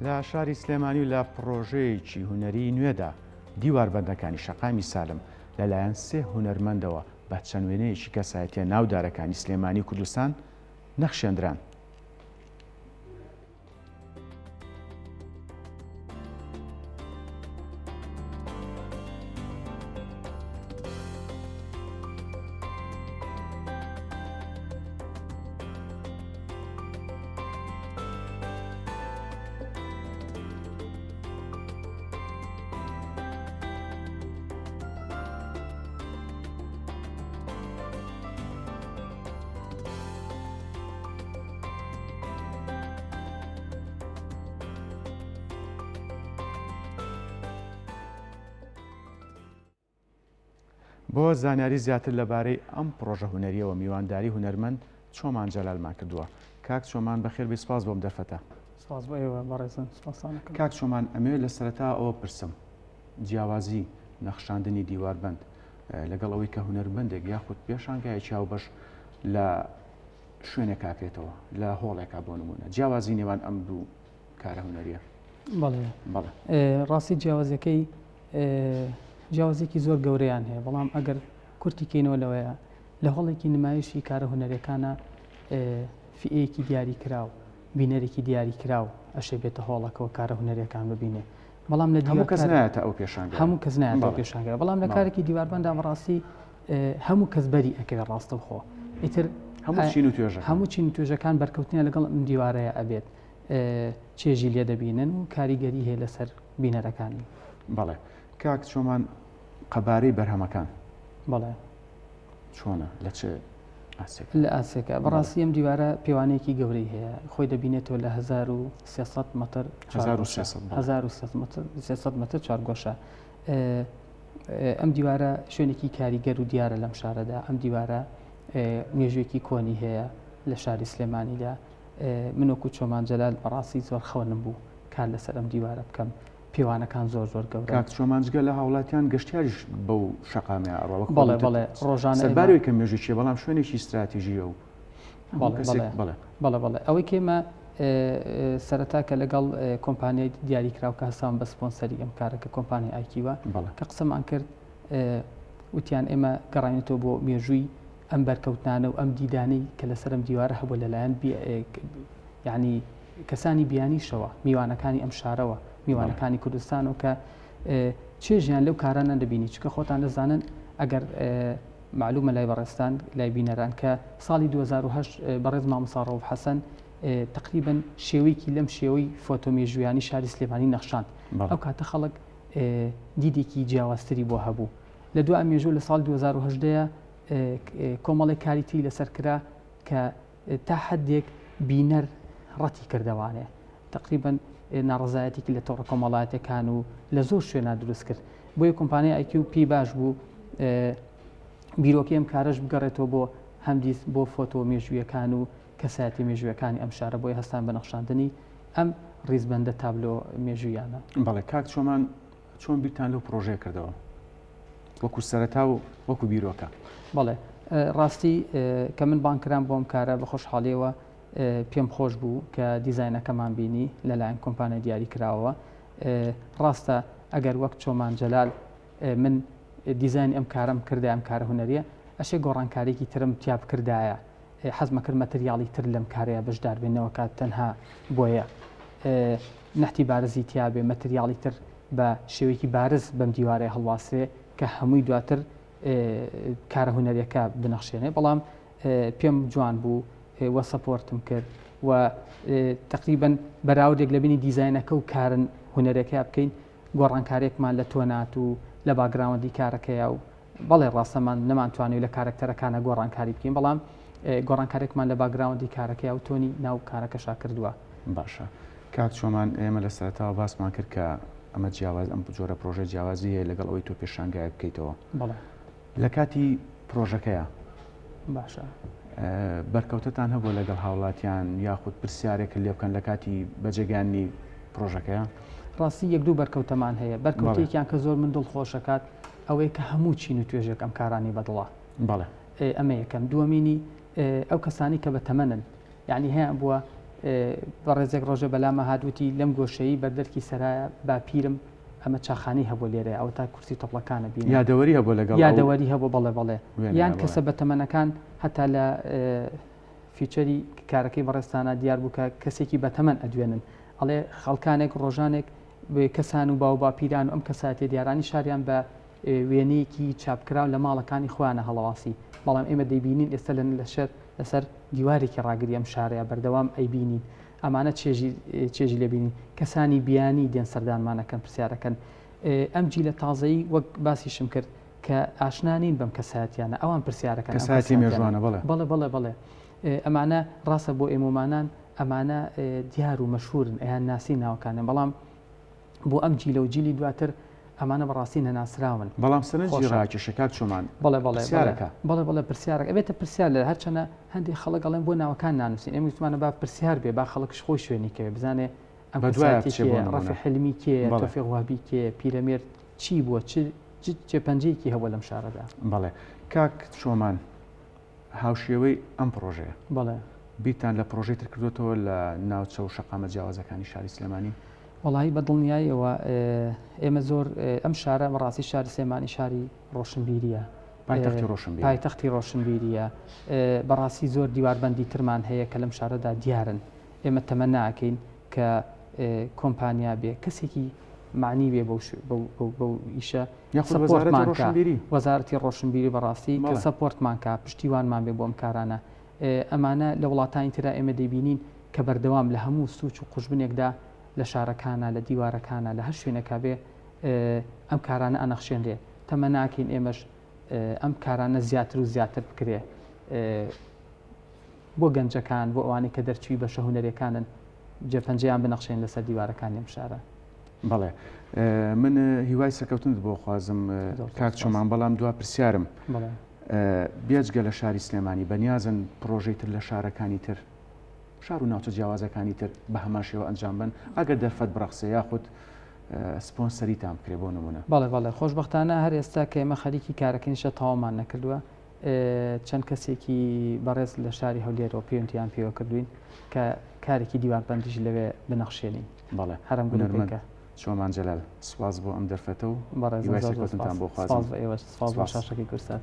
لە شاری سلێمانی و لە پڕۆژەیەکی هونەریی نوێدا، دیواربەندەکانی شەقامی سالم لەلایەن سێ هونەرمەندەوە بە چەند وێنەیەکی کەسایەتییە ناودارەکانی سلێمانی و کوردستان نەخشێندران. بۆ زانیاری زیاتر لەبارەی ئەم پڕۆژە هونەرییەوە میوانداری هونەرمەند چۆمان جەلالمان کردووە. کاک چۆمان بەخێر بێی سپاس بۆ ئەم دەرفەتە. سپاس بۆ ئێوە بەڕێزن سپاستان ئەکەم. کاک چۆمان ئەمەوێت لە سەرەتا ئەوە بپرسم جیاوازی نەخشاندنی دیواربەند لەگەڵ ئەوەی کە هونەرمەندێک یاخود پێشانگایەکی هاوبەش لە شوێنێک ئاکرێتەوە لە هۆڵێکا بۆ نموونە جیاوازی نێوان ئەم دوو کارە هونەریە؟ بەڵێ بەڵێ ڕاستی جیاوازیەکەی جیاوازێکی زۆر گەورەیان هەیە بەڵام ئەگەر کورتی کەینەوە لەوەیە لە هۆڵێکی نمایشی کارە هونەرەکانە فئەیەکی دیاری کراو بینەرێکی دیاری کراو ئەشێ بێتە هۆڵەکەەوە کارە هونەرەکان ببینێ بەڵام لە هەموو کەس نایەتە ئەو پێشانگە هەموو کەس نایەتە پێشانگە بەڵام لە کارێکی دیواربەندا بەڕاستی هەموو کەس بەری ئەکەوێت ڕاستەوخۆ ئیتر هەموو چین و توێژە هەموو چین و توێژەکان بەرکەوتنیان لەگەڵ ئەم دیوارەیە ئەبێت چێژی لێ دەبینن و کاریگەری هەیە لەسەر بینەرەکانی. بەڵێ کاک چۆمان قەبارەی بەرهەمەکان بەڵێ چۆنە لە چ ئاستێک؟ لە ئاستێکە بەڕاستی ئەم دیوارە پێوانەیەکی گەورەی هەیە خۆی دەبینێتەوە لە 1300 مەتر 1300 مەتر 300 مەتر چوارگۆشە ئەم دیوارە شوێنێکی کاریگەر و دیارە لەم شارەدا ئەم دیوارە مێژوێکی کۆنی هەیە لە شاری سلێمانیدا من وەکو چۆمان جەلال بەڕاستی زۆر خەونم بوو کار لەسەر ئەم دیوارە بکەم پێوانەکان زۆر زۆر گەورە کاک چۆمان جگە لە هاوڵاتیان گەشتیاریش بەو شەقامەیە ئەڕوا وەک بەڵێ بەڵێ ڕۆژانە سەربارەوەی کە مێژوویە بەڵام شوێنێکی ستراتیژیە و بەڵێ بەڵێ بەڵێ ئەوەی کێمە سەرەتا کە لەگەڵ کۆمپانیای دیاریکراو کە هەستاون بە سپۆنسەری ئەم کارە کە کۆمپانیای ئایکیوە کە قسەمان کرد وتیان ئێمە گەڕاینەتەوە بۆ مێژووی ئەم بەرکەوتنانە و ئەم دیدانەی کە لەسەر ئەم دیوارە هەبوو لەلایەن یعنی کەسانی بیانیشەوە میوانەکانی ئەم شارەوە میوانەکانی کوردستانەوە کە چێژیان لەو کارانە دەبینی چکە خۆتان دەزانن ئەگەر معلومە لای بەڕێزتان لای بینەران کە ساڵی 2008 بەڕێز مامۆستا ڕەوف حەسەن تقریبن شێوەیەکی لەم شێوەی فۆتۆ مێژوویانی شاری سلێمانی نەخشاند ئەو کاتە خەڵک دیدێکی جیاوازتری بۆ هەبوو لە دو مێژوو لە ساڵ 2010 کۆمەڵێک کاری تری لەسەر کرا کە تا حدێک بینەر ڕەتی کردەوانێ تقریبا ناڕزایەتێکی لە تۆڕە کۆمەڵایەتەکان و لە زۆر شوێنا دروست کرد بۆیە کۆمپانیای ئایکیو پێی باش بوو بیرۆکەی ئەم کارەش بگەڕێتەوە بۆ هەمدیس بۆ فۆتۆ مێژوویەکان و کەسایەتی مێژوویەکانی ئەم شارە بۆیە هەستان بە نەخشاندنی ئەم ڕیزبەندە تابلۆ مێژوویانە. بەڵێ کاک چۆمان چۆن بیرتان لەو پڕۆژەیە کردەوە وەکو سەرەتا و وەکو بیرۆکە؟ بەڵێ ڕاستی کە من بانگ کرام بۆ ئەم کارە بە خۆشحاڵیەوە پێم خۆش بوو کە دیزاینەکەمان بینی لەلایەن کۆمپانیای دیاری کراوەوە ڕاستە ئەگەر وەک چۆمان جەلال من دیزاینی ئەم کارەم کردایە ئەم کارە هونەریە ئەشێ گۆڕانکاریکی ترم تیا بکردایە حەزمە کرد مەتریاڵی تر لەم کارەیە بەشدار بێ نەوەکا تەنها بۆیە نەحتی بارزی تیابێ مەتریاڵی تر بە شێوەیەکی بارز بەم دیوارەیە هەڵواسرێ کە هەمووی دواتر کارە هونەریەکە بنەخشێنێ بەڵام پێم جوان بوو وە support م کرد و تقریبن بەراوردێک لە بینی دیزینەکە و کارن هونەرەکە بکەین گۆڕانکارێکمان لە تۆنات و لە background ی کارەکەیا و بەڵێ ڕاستەمان نەمانتوانی لە کارەکتەرەکانە گۆڕانکاری بکەین بەڵام گۆڕانکارێکمان لە background ی کارەکەیا و tone ی ناو کارەکەشا کردووە. باشە کاک چۆمان ئێمە لە سەرەتاوە باسمان کرد کە ئەمە جیاواز ئەم جۆرە پرۆژە جیاوازی هەیە لەگەڵ ئەوەی تۆ پێشانگایەک بکەیتەوە. بەڵێ. لە کاتی پرۆژەکەیا باشە بەرکەوتەتان هەبووە لەگەڵ هاوڵاتیان یاخود پرسیارێک لێ بکەن لە کاتی بەجێگەیاندنی پرۆژەکەیا؟ ڕاستی یەک دوو بەرکەوتەمان هەیە بەرکەوتێکیان کە زۆر من دڵخۆشەکات ئەوەیە کە هەموو چین و توێژێک ئەم کارانی بەدڵە بەڵێ ئەمە یەکەم دووەمینی ئەو کەسانی کە بە تەمەنن یعنی هەیان بووە. بەڕێزێک ڕۆژێ بەلامە هات وتی لەم گۆشەیی بەردەرکی سەرایە باپیرم ئەمە چاخانەی هەبوو لێرەیە ئەوەتا کورسی و تەپڵەکانە بینم. یادەوەری هەبوو لەگەڵ ئەو یادەوەری هەبوو بەڵێ بەڵێ وێنەیە یان بەڵێ. کەسە بەتەمەنەکان هەتا لە feature ی کارەکەی بەڕێزتانا دیار بوو کە کەسێکی بەتەمەن ئەدوێنن ئەڵێ خەڵکانێک ڕۆژانێک کەسان و باوباپیران و ئەم کەسایەتیە دیارانی شاریان بە وێنەیەکی چاپکراو لە ماڵەکانی خۆیانە هەڵەواسی بەڵام ئێمە دەیبینین ئێستا لە لەشەر لەسەر دیوارێکی ڕاگری ئەم شارەیە بەردەوام ئەیبینین ئەمانە چێژی چێژی لێبینین کەسانی بیانی دێن سەردانمانەکەن پرسیارەکەن ئەم جیلە تازەی وەک باسیشم کرد کە ئاشنا نین بەم کەسایەتیانە ئەوان پرسیارەکەن کەسایەتی مێژوانە بەڵێ بەڵێ بەڵێ بەڵێ ئەمانە ڕاستە بۆ ئێمەمانان ئەمانە دیار و مەشهورن ئەیان ناسی ناوەکانیان بەڵام بۆ ئەم جیلە و جیلی دواتر ئەمانە بەڕاستی نەناسراون. بەڵام سەرنجی ڕاکێشە کاک چۆمان بەڵێ بەڵێ پرسیارەکە. بەڵێ بەڵێ پرسیارەکە ئەبێتە پرسیار لە هەرچەنە هەندێک خەڵک ئەڵێن بۆ ناوەکان نانووسین ئێمە ویستمانە با پرسیار بێ با خەڵکش خۆی شوێنی کەوێ بزانێ ئەم بەدوایە کەسایەتیە بچێ بۆ کێیە نموونە. ڕەفیق حیلمی کێیە بەڵێ. تۆفیق وەهبی کێیە پیرەمێرد چی بووە چ چ جێپەنجەیەکی هەبووە لەم شارەدا. بەڵێ کاک چۆمان هاوشێوەی ئەم پڕۆژەیە. بەڵێ. بیرتان لە پڕۆژەی تر کردۆتەوە لە ناوچە و شەقامە جیاوازەکانی شاری سلێمانی؟ وەڵاهی بە دڵنیاییەوە ئێمە زۆر ئەم شارە بەڕاستی شاری سلێمانی شاری ڕۆشنبیریە. پایتەختی ڕۆشنبیری. پایتەختی ڕۆشنبیریە. بەڕاستی زۆر دیواربەندی ترمان هەیە کە لەم شارەدا دیارن. ئێمە تەمەنا ئەکەین کە کۆمپانیا بێ کەسێکی مەعنی بێ بەو ئیشە یاخود وەزارەتی ڕۆشنبیری. وەزارەتی ڕۆشنبیری بەڕاستی کە support مان کا پشتیوانمان بێ بۆ ئەم کارانە. ئەمانە لە وڵاتانی ترا ئێمە دەیبینین کە بەردەوام لە هەموو سوچ و قوژبنێکدا لە شارەکانا لە دیوارەکانا لە هەر شوێنێکا بێ ئەم کارانە ئەنەخشێنرێ. تەمەناکەین ئێمەش ئەم کارانە زیاتر و زیاتر بکرێ بۆ گەنجەکان بۆ ئەوانەی کە دەرچووی بەشە هونەریەکانن جێپەنجەیان بنەخشێن لەسەر دیوارەکانی ئەم شارە. بەڵێ من هیوای سەرکەوتنت بۆ خوازم کاک چۆمان بەڵام دوا پرسیارم بێجگە لە شاری سلێمانی بەنیازن پرۆژەی تر لە شارەکانی تر شار و ناوچە جیاوازەکانی تر بە هەمان شێوە ئەنجام بن ئەگەر دەرفەت بڕەخسێ یاخود سپۆنسەریتان بکرێ بۆ نمونە؟ بەڵێ بەڵێ خۆشبەختانە هەر ئێستا کە ئێمە خەریکی کارەکەینشە تەواومان نەکردووە چەند کەسێکی بەڕێز لە شاری هەولێرەوە پەیوەندیان پێوە کردوین کە کارێکی دیواربەندیش لەوێ بنەخشێنین. بەڵێ هەر ئەم هونەرمەند گروپێکە. چۆمان جەلال سوپاس بۆ ئەم دەرفەتە و بەڕێزم هیوای زۆر زۆر سەرکەوتنتان سوپاس. بۆ سوپاس خوازم. بۆ ئێوەش سوپاس بۆ سوپاس. شاشەکەی کوردسات.